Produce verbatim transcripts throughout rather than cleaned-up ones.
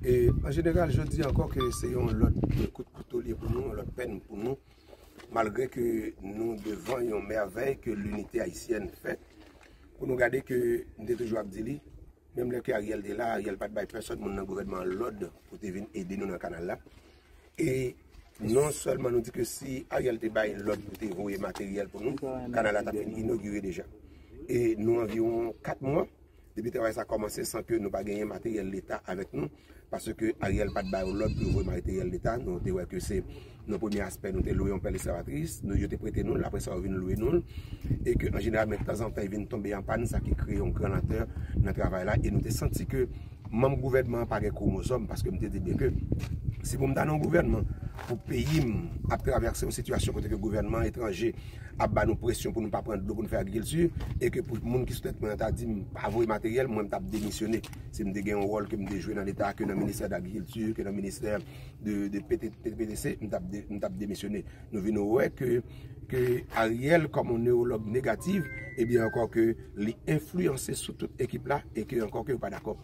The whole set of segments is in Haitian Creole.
E, an jeneral, jodi ankò ke se yon lòt kout kouto li ye pou nou, yon lòt pèn pou nou, malgre ke nou devan yon mèvèy ke linite ayisyèn fè, pou nou gade ke m te toujou ap di li, menm lè ke Ariel te la, Ariel pa t bay pèsòn moun nan gouvènman an lòd pou te vin ede nou nan kanal la. E non sèlman nou di ke si Ariel te bay lòd pou te voye materyèl pou nou, kanal la t ap vin inogire deja. E nou anviwon kat mwa depi travay sa kòmanse san ke nou pa genyen materyèl Leta avèk nou, paske Ariel pa t ba yo lòd pou yo voye materyèl Leta. Nou te wè ke se nan premye aspè, nou te lwe yon pèl ekskavatris, nou, yo te prete nou l, apre sa yo vin lwe nou l, e ke an jeneral, men tanzantan, li vin tonbe an pàn, sa ki kreye yon gran lantè nan travay la, e nou te santi ke manm gouvènman an pa gen kwomozòm, paske m te di byen ke si pou m ta nan yon gouvènman, pou peyi m ap travèse yon sitiyasyon kote ke gouvènman etranje ap ba nou presyon pou nou pa pran dlo pou nou fè agrikilti, e ke pou moun ki sou tèt mwen an ta di m pa voye materyèl, mwen m t ap demisyone. Si m te gen yon wòl ke m te jwe nan Leta, ke nan ministè dagrikilti, ke nan ministè de, de P T, P T C, m t ap de, m t ap demisyone. Nou vin wè ke, ke Ariel, kòm yon newològ negatif, ebyen ankò ke li enfliyanse sou tout ekip la, e ke ankò ke yo pa dakò.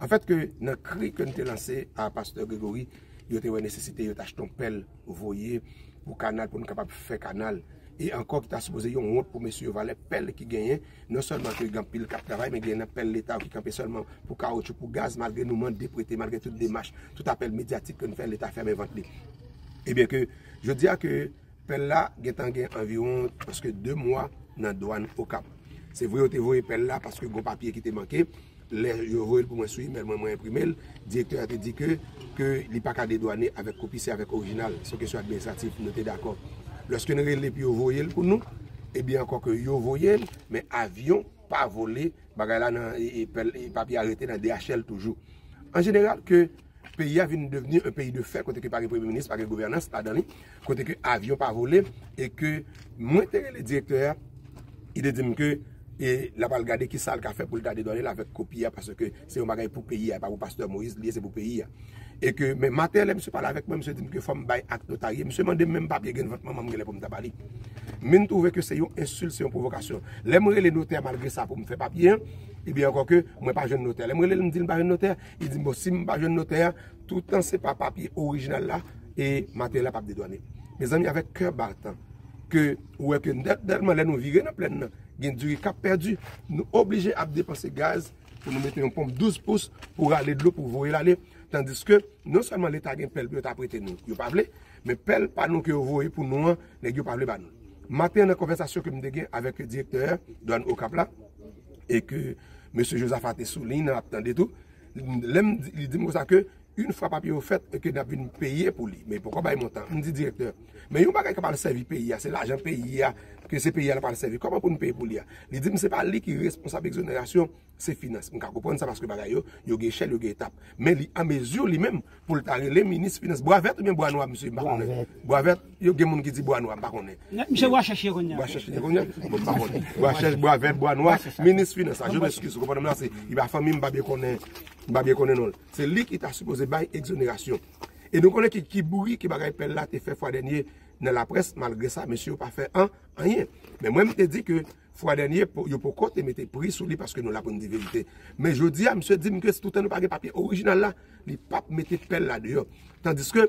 Anfèt, ke nan kri ke n te lanse a pastè Gregory, yo te wè nesesite, yo te achte yon pèl voye pou kanal, pou nou kapab fè kanal. E ankò ki ta sipoze yon wont pou mesye yo, valè pèl ki genyen, non sèlman ke gen anpil k ap travay, men gen nan pèl Leta yo ki kanpe sèlman pou kawotchou, pou gaz, malgre nou mande prete, malgre tout demach, tout apèl medyatik ke n fè, Leta fèmen vant li. Ebyen ke, jodi a ke pèl la gentan gen anviwon, prèske de mwa nan dwàn Okap. Se vre yo te voye pèl la paske gon papye ki te manke, lè yo voye l pou mwen sou imèl mwen, mwen enprime l, direktè a te di ke, ke li pa ka dedwane avèk kopi, se avèk orijinal. Se yon kesyon administratif, nou te dakò. Lòske n rele pou yo voye l pou nou, ebyen ankò ke yo voye l, men avyon pa vole, bagay la nan, e, e, pèl, e, papye a rete nan D H L toujou. An jeneral, ke peyi a vin devni yon peyi de fè, kote ke pa gen premye minis, pa gen gouvènans ladan li, kote ke avyon pa vole, e ke mwen te rele direktè a, li te di m ke, e, l ap al gade ki sa l ka fè pou l ta dedwane l avèk kopi a, paske se yon bagay pou peyi a, e pa pou pastè Moïse li ye, se pou peyi a. E ke, men maten, lè misye pale avèk mwen, misye di m ke fò m bay ak notarye. Misye mande m menm papye grenn vant manman m genlè pou m ta ba li. Men m twouve ke se yon ensilt, se yon pwovokasyon. Lè m rele notè malgre sa pou m fè papye an, ebyen ankò ke mwen pa jwenn notè. Lè m rele l, m di l m pa jwenn notè, li di m, bon, si m pa jwenn notè a, toutan se pa papye orijinal la, e materyèl la p ap dedwane. Mezanmi, avèk kè batan, ke ou wè ke tèlman lè nou vire nan plèn nan, gen diri k ap pèdi, nou oblije ap depanse gaz pou nou mete yon ponp douz pous pou rale dlo, pou voye l ale, tandiske non sèlman Leta gen pèl pou yo ta prete nou, yo pa vle, men pèl pa nou ke yo voye pou nou an, nèg yo pa vle ba nou. Maten an, nan konvèsasyon ke m te gen avèk direktè dwàn Okap la, e ke mesye Josaphat te sou liy nan, ap tande tou, lè m di, li di m konsa ke yon fwa papye yo fèt, e ke n ap vin peye pou li. Men poko bay montan. M di direktè, men yon bagay k ap al sèvi peyi a, se lajan peyi a, ke se peyi a l ap al sèvi. Kòman pou n peye pou li a? Li di m se pa li ki responsab egzonerasyon, se finans. M ka konprann sa paske bagay yo, yo gen echèl, yo gen etap. Men li an mezi li menm pou l ta rele minis finans. Bwa vèt oubyen bwa nwa, mesye? M pa konnen. Bwa vèt. Bwa vèt, yo gen moun ki di bwa nwa, m pa konnen. Misye bwa chèch ye kounye a. Bwa chèch ye kounye a? Bon, m pa konnen. Bwa chèch, bwa vèt, bwa nwa, minis finans la. Je m'excuse, ou konprann m la, se, li pa fanmi m, m pa byen konnen, m pa byen konnen non l. Se li ki ta sipoze bay egzonerasyon. E nou konnen ki, ki bri, ki bagay pèl la te fè fwa dènye nan laprès, malgre sa, mesye yo pa fè an, anyen. Men mwen, m te di ke fwa dènye, po-, yo poko te mete pri sou li paske nou la pou n di verite. Men jodi a, misye di m ke si toutan nou pa gen papye orijinal la, li p ap mete pèl la deyò. Tandiske,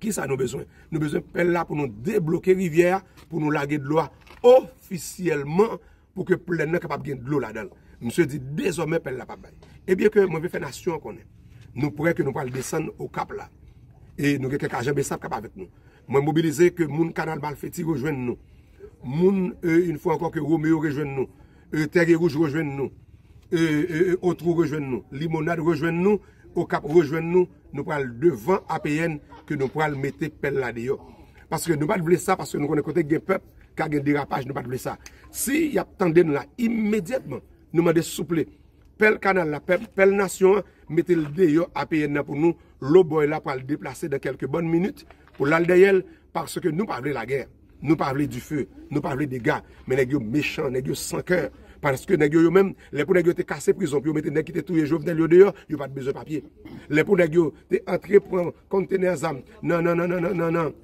kisa nou bezwen? Nou bezwen pèl la pou nou debloke rivyè a, pou nou lage dlo a ofisyèlman, pou ke plèn nan kapab gen dlo ladan l. Misye di dezòmè pèl la p ap bay. Ebyen ke mwen vle fè nasyon an konnen. Nou prè ke nou pral desann Okap la. E nou gen kèk ajan BSAP k ap avèk nou. Mwen mobilize ke moun Kanal Malfeti rejwenn nou. Moun, e, yon fwa ankò ke Romeo rejwenn nou. E, Tège Wouj rejwenn nou. E, e, e, Otwou rejwenn nou. Limonad rejwenn nou. Okap rejwenn nou. Nou pral devan A P N ke nou pral mete pèl la deyò. Paske nou pa t vle sa, paske nou konnen kote gen pèp, ka gen derapaj, nou pa t vle sa. Si y ap tande n la imedyatman, nou mande souple, pèl kanal la, pèl, pèl nasyon an, mete l deyò A P N nan pou nou, lobòy la pral deplase dan kèlke bòn minit pou l al dèyè l, paske nou pa vle lagè, nou pa vle dife, nou pa vle dega, men nèg yo mechan, nèg yo san kè, paske nèg yo, yo menm, lè pou nèg yo te kase prizon pou yo mete nèg ki te touye Jovenel yo deyò, yo pa t bezwen papye. Lè pou nèg yo te antre pran kontenè zam nan, nan, nan, nan, nan, nan,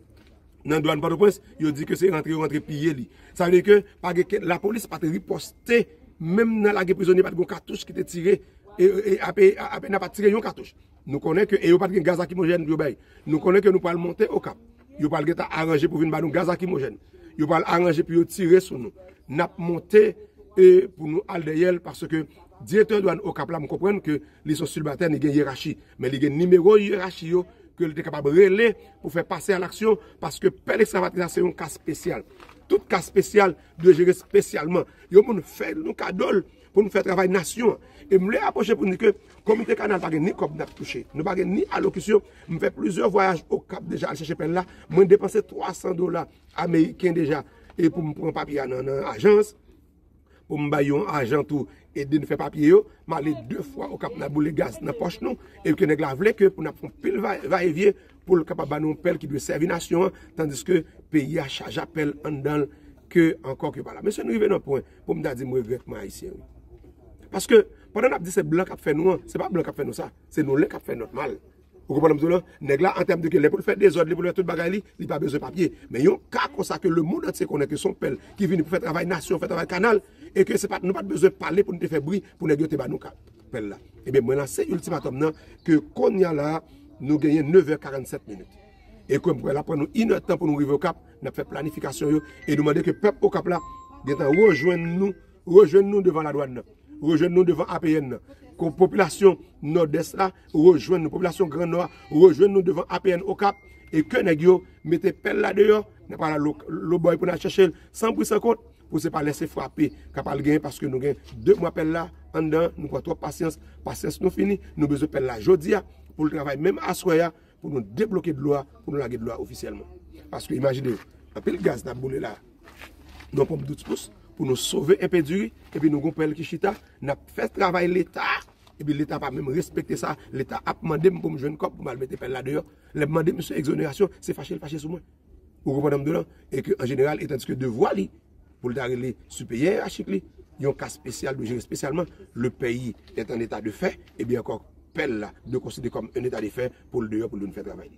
nan dwàn Pòtoprens, yo di ke se rantre yo rantre piye li. Sa vle di ke pa gen ke lapolis pa t riposte, menm nan lage prizonye pa t gen yon katouch ki te tire, e, e, e, A P N, A P N pa t tire yon katouch. Nou konnen ke, e yo pa t gen gaz lakrimojèn pou yo bay. Nou konnen ke nou pral monte Okap. Yo pral gentan aranje pou vin ba nou gaz lakrimojèn. Yo pral aranje pou yo tire sou nou. N ap monte e pou nou al dèyè l, paske direktè dwàn Okap la, m konprann ke li se yon silbatèn, li gen yerachi. Men li gen nimewo yerachi yo ke li te kapab rele pou fè pase a laksyon, paske pèl ekskavatris la se yon ka espesyal. Tout ka espesyal dwe jere espesyalman. Yon moun fè nou kado l pou nou fè travay nasyon an. E m vle apwoche pou n di ke komite kanal pa gen ni kòb n ap touche. Nou pa gen ni alokisyon. M fè plizyè vwayaj Okap deja al chèche pèl la. Mwen depanse twa san dola ameriken deja e pou m pran papye a nan, nan ajans, pou m bay yon ajan tou ede n fè papye yo. M ale de fwa Okap, n al boule gaz nan pòch nou, e ke nèg la vle ke pou n ap fè yon pil va, va e vye pou l kapab ba nou yon pèl ki dwe sèvi nasyon an, tandiske peyi a chaje a pèl anndan l ke ankò ke pa la. Mesye, nou rive nan pwen pou m ta di m regrèt mwen ayisyen, wi. Paske pandan n ap di se blan k ap fè nou an, se pa blan k ap fè nou sa, se nou menm k ap fè nòt mal. Ou konprann m di w lan? Nèg la, an tèm de ke lè pou l fè dezòd, lè pou l fè tout bagay li, li pa bezwen papye. Men yon ka konsa ke lemonn antye konnen ke se yon pèl ki vini pou fè travay nasyon, fè travay kanal, e ke se pa, nou pa t bezwen pale pou nou te fè bri, pou nèg yo te ba nou ka, pèl la. Ebyen, mwen lanse iltimatòm nan ke kounye a la, nou genyen nevè karannsèt minit. E ke m kwè l ap pran nou inèdtan pou nou rive Okap, n ap fè planifikasyon yo, e nou mande ke pèp Okap la gentan rejwenn nou, rejwenn nou devan ladwàn nan, rejwenn nou devan A P N nan. Ke popilasyon Nòdès la rejwenn nou, popilasyon Gran Nò a rejwenn nou devan A P N Okap, e ke nèg yo mete pèl la deyò, n ap al lo, lobòy pou n al chèche l, san bri san kont, pou se pa lese frape k ap al genyen, paske nou gen de mwa pèl la anndan, nou pran twòp pasyans, pasyans nou fini, nou bezwen pèl la jodi a, pou l travay menm aswè a, pou nou debloke dlo a, pou nou lage dlo a ofisyèlman. Paske imajine w, anpil gaz n ap boule la, nan ponp douz pous, pou nou sove enpe diri, epi nou gon pèl ki chita, n ap fè travay Leta, epi Leta pa menm respekte sa, Leta ap mande m pou m jwenn kòb pou m al mete pèl la deyò. Lè m mande misye egzonerasyon, se fache l fache sou mwen. Ou konprann m di w lan? E ke an jeneral, e tandiske devwa li, pou l ta rele siperyè yerachik li, yon ka espesyal dwe jere espesyalman, le pays est en état de fait, ebyen ankò, pèl la dwe konsidere kòm un état de fait pou l deyò, pou l vin fè travay li.